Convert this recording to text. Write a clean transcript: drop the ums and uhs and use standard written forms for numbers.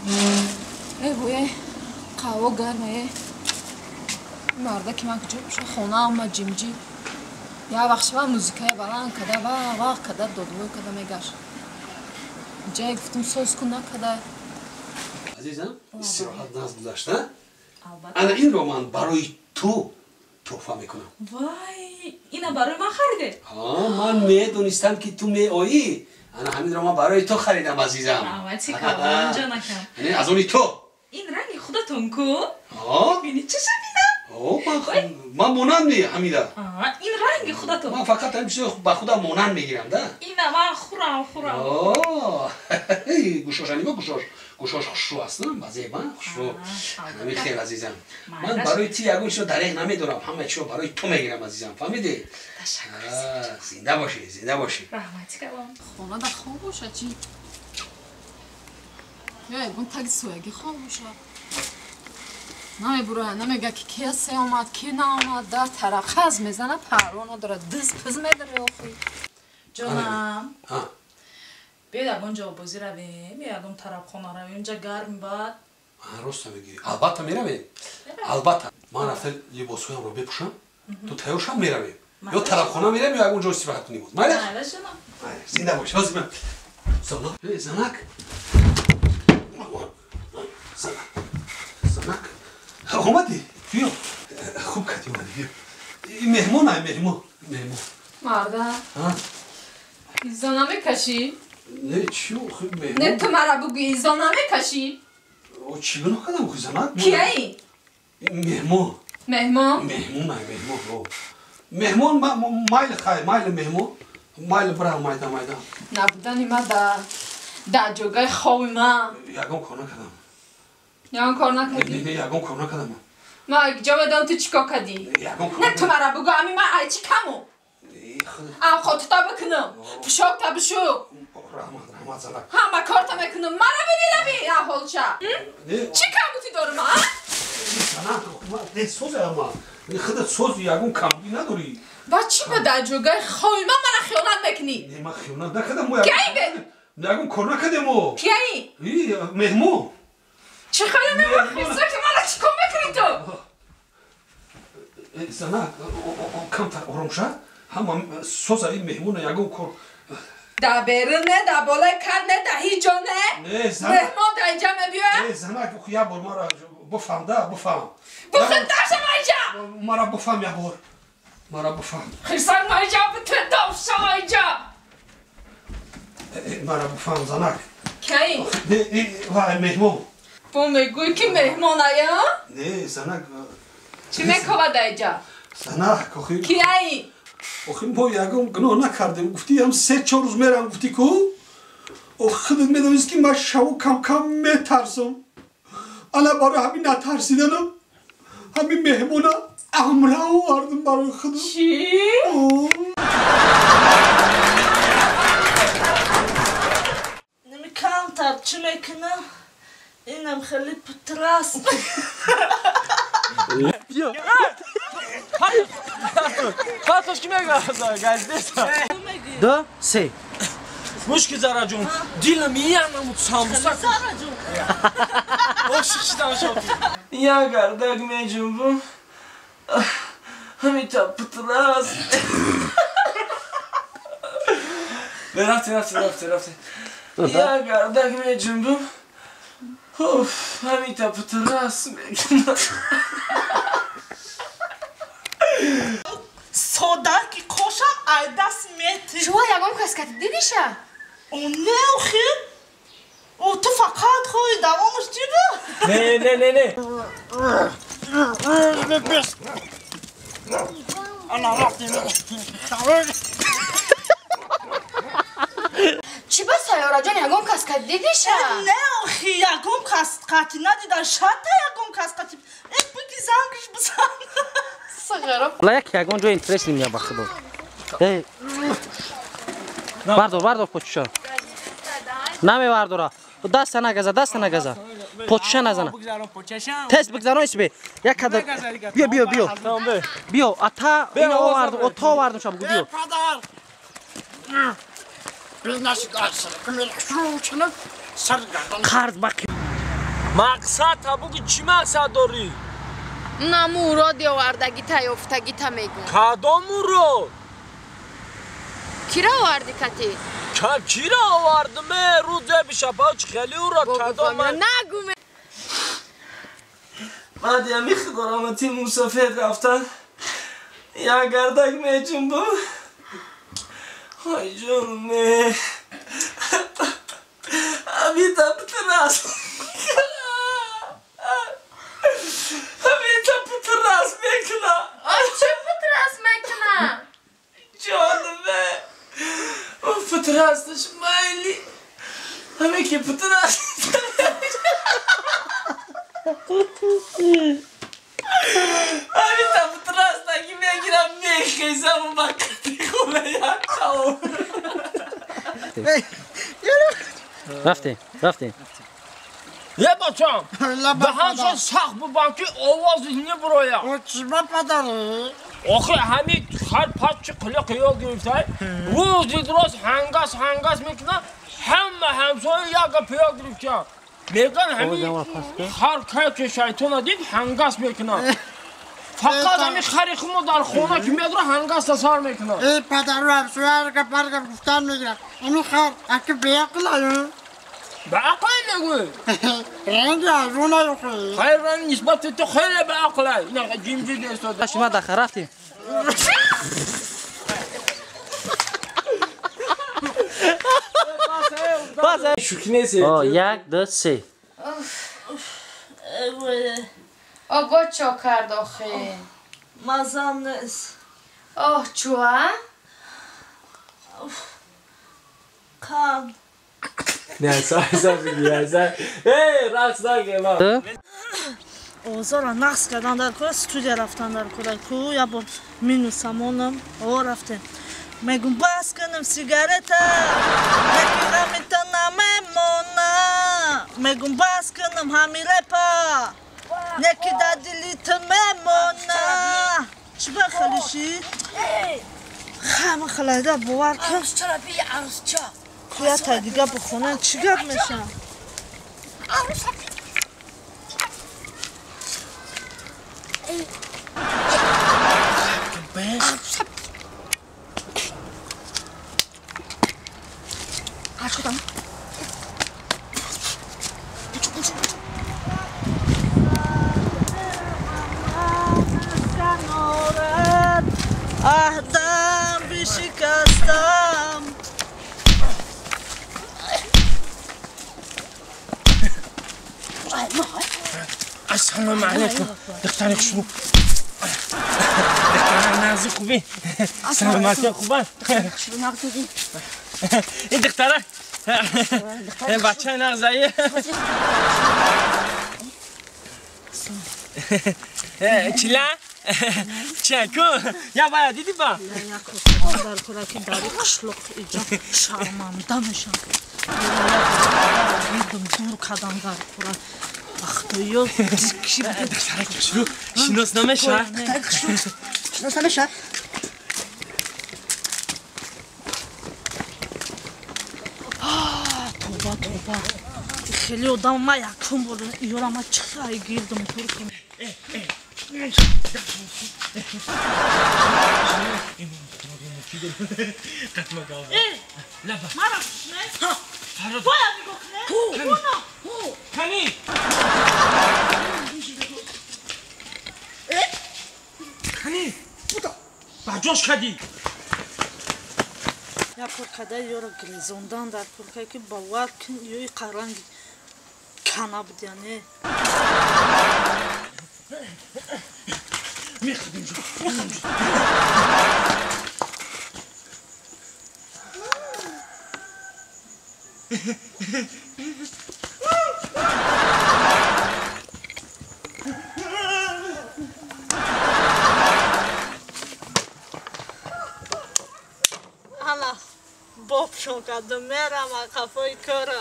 Э вое, қаҳва гарма е. Марда ки ман куҷо боша, хонаама ҷимҷи. Як вақт шава музикаи баланд када, ва вақ када додвой када мегашт. Ҷае гуфтум соз кун накада. Азизам, истироҳат назд гузашт, а? Ана инро ман барои ту туҳфа мекунам. Вай, ина барои ман харидед? Ҳа, ман медонистам ки ту меоӣ. Ана ҳаминро ман барои ту харидам, азизам. Раҳмати калон, ҷонакам. Аз они ту. Ин ранги худатон ку? Ҳа? Бини чиша бинам? Ман монанд ҳамида. Ин ранги худатон. Ман фақат ҳамин чизо ба худам монанд мегирам, да? Ина ман хӯрам, хӯрам. Гӯшоша нигоҳ, гӯшош. Гӯшош хушрӯ аст, базеба, хушрӯ. Ҳамин хел, азизам. Ман барои ти ягон чизо дареғ намедорам, ҳама чизо барои ту мегирам, азизам. Фаҳмидӣ? Ташаккур. Зинда бошӣ, зинда бошӣ. Раҳмати калон. Хона да хоб боша чӣ? Ё ягон таги соягӣ хоб боша. Намебура, намега ки ки се омад, ки наомад, дар тарақаз мезана, парво надорад, диз пиз медаре охи. Ҷонам. Биёед ягон ҷо бозӣ равем, ё ягон тарабхона равем, унҷа гарм бад. Рост мегӯӣ. Албатта меравем. Албатта. Ман рафта либосҳоямро бепӯшам, ту тайёр шам меравем. Ё тарабхона меравем, ё ягон ҷо истироҳат кунем. Майла? Майла, ҷонам. Зинда бош. Ҳозир ман. Занак, занак. Занак. Занак. Омадӣ? Биё. Хуб кардӣ омадӣ, биё. Меҳмон ай, меҳмон. Меҳмон. Марда. Изо намекашӣ? Не, чӣ охи меҳмон? Не, ту мара бугӯ, изо намекашӣ? Чӣ гуноҳ кардам охи занак? Кияи? Меҳмон. Меҳмон? Меҳмон ай, меҳмон. Меҳмон, майли хай, майли меҳмон. Майли бирав, майда, майда. Набудани ма дар ҷойгаи хови ман. Ягон кор накардам. Ягон кор накардӣ? Не, ягон кор накардам. Ман ҷо медонам ту чӣ кор кардӣ. Не, ту мара бугӯ, ами ман ай чӣ каму? Авқотта бикунам, пӯшокта бишӯ. Раҳмат, раҳмат, занак. Ҳама корта мекунам, мара бини наби аҳолча. Чӣ камбудӣ дорам, а? Занак, не созе ама. Худат соз ягон камбудӣ надорӣ. Ва чӣ ба дар ҷойгаи хови ман мара хиёнат мекунӣ? Не, ман хиёнат накардам. Кияи бе? Ягон кор накардем мо. Кияи? Меҳмон. Чӣ хеле меҳмон? Ки мара чӣ кор мекунӣ ту? Занак, камтар ором ша. Ҳама соза ин меҳмона ягон кор. Дар берун не, дар болои кар не, дар ҳеҷ ҷо не. Меҳмон дар инҷа мебиёяд. Не, занак, як бор мара буфаҳм, да, буфаҳм. Бухуддаша ма инҷа! Мара буфаҳм як бор. Мара буфаҳм. Хирсак ма инҷа, бутудовша ма инҷа. Мара буфаҳм, занак. Кай? Не, вай меҳмон. Бо мегӯӣ ки меҳмон ая? Не, занак. Чӣ мекова дар инҷа? Занак, охи. Кияи? Охи мо ягон гуноҳ накардем. Гуфтӣ ҳам 3-4 рӯз мерам, гуфтӣ ку? Охи худат медонист ки ман шаву кам-кам метарсам. Ана барои ҳамин натарсиданам ҳамин меҳмона амра овардам барои худам. Чӣ? Неми камтар чӣ мекунам? Инам хеле путрас. Биё. Пасош ки мегаза, газдеса. 2 3. Мушки Зараҷон, дилам янамуд самбуса. Зараҷон. Ошиқ шидам шоти. Я гардак меҷунбум. Ҳамита путрас. Рафтем, рафтем, рафтем, рафтем. Я гардак меҷунбум. Уф, ҳамита путрас мекунам. Сода ки қошам ай даст мети. Шумо ягон кас кати дидиша? О, не, охи. О, ту фақат хоҳӣ давомаш чӣ буд? Не, не, не, не. Чӣ ба Сайёраҷон ягон кас кати дидиша? Не, охи, ягон кас кати надида, шата ягон кас кати. Э, буги зангиш бизан. Ла як ягон ҷои интерес немия ба худо. Э. Бардор, бардор почуша. Намевардора. Даста нагаза, даста нагаза. Почуша назана. Тест бигзарон исбе. Як кадр. Биё, биё, биё. Биё, ата ина овардум, ото овардум ша бугу биё. Қарз бақи. Мақсад табуги чӣ мақсад дорӣ? На муроди овардагита ёфтагита мегӯм. Кадом мурод? Кира оварди кати? Кира овардим? Рӯзе бишапа чӣ хеле урод кадом? Нагӯ. Баъди ҳами худорамати мусофир рафтан як гардак меҷунбам. Ой ҷонме. Амита путрас. Амита путрас мекуна. Ой чӣ путрас мекуна? Ҷонме. Путрасаш майли. Ҳаме ки путрас. Амита путрас таки мегирам мехезам ба қати хона як қавм. Рафтем, рафтем. Е бачам, даҳаншон сахт бубанд ки овози небурояд. Чиба падари? Охи ҳами ҳар пачи қилиқ ёд гирифтай, рӯзи роз ҳангас ҳангас мекунад, ҳама ҳамсоя як гап ёд гирифтаанд. Мегӯянд ҳами ҳар кай ки шайтона дид ҳангас мекунад. Фақат ҳами хари хумо дар хона ки медора ҳангас тасар мекунад. Эй падару ҳамсоя ҳар гап ҳар гап гуфтан мегирад. Ами хар аки беақлаю. Беақлай мегӯй? Ранги ҳайвона ёхӣ. Хайр, ранг нисбати ту хеле беақлай. Ина ҷимҷид истода. Шума даха рафтем. Шӯхӣ нест. Як, ду, се. Обо чо кард охи? Мазам нест. Оҳ, чӯа? Қанд. Не, сар бигир, сар. Эй, рақс накун. Овозаро нақс кардан дар кора, студия рафтан дар кора. Ку як бор минусамонам, о рафтем. Мегум бас кунам сигарета, мекунам ита намемона. Мегум бас кунам ҳами репа, неки дар дили ту мемона. Чӣ ба халишӣ? Хама халайда бовар кун. Куята дига бихонан чӣ гап мешавад? Аҳдам бишикастам. Ассалому алайкум. Духтари хушрӯ. Духтара нағзи хубӣ. Саломатӣ хубан. Ин духтара бачаи нағзаи. Чила? Чаку? Я бая диди ба? Дар кора ки дари қишлоқ иҷо шарманда мешам. Гирдум дур кадам дар кора. Ахтоё духтара хушрӯ шинос намеша? Шинос намеша? Тоба, тоба. Хеле одам ма якум бор ёра ма чӣ гирдум дур кунам. Баҷош кадӣ. Як кор када ёро гирезондан дар кор кай ки бовар кун ёи қаранги кана будяне. Мехӯрдим ҷо. Ана бобшон кардум мерам қафои кора.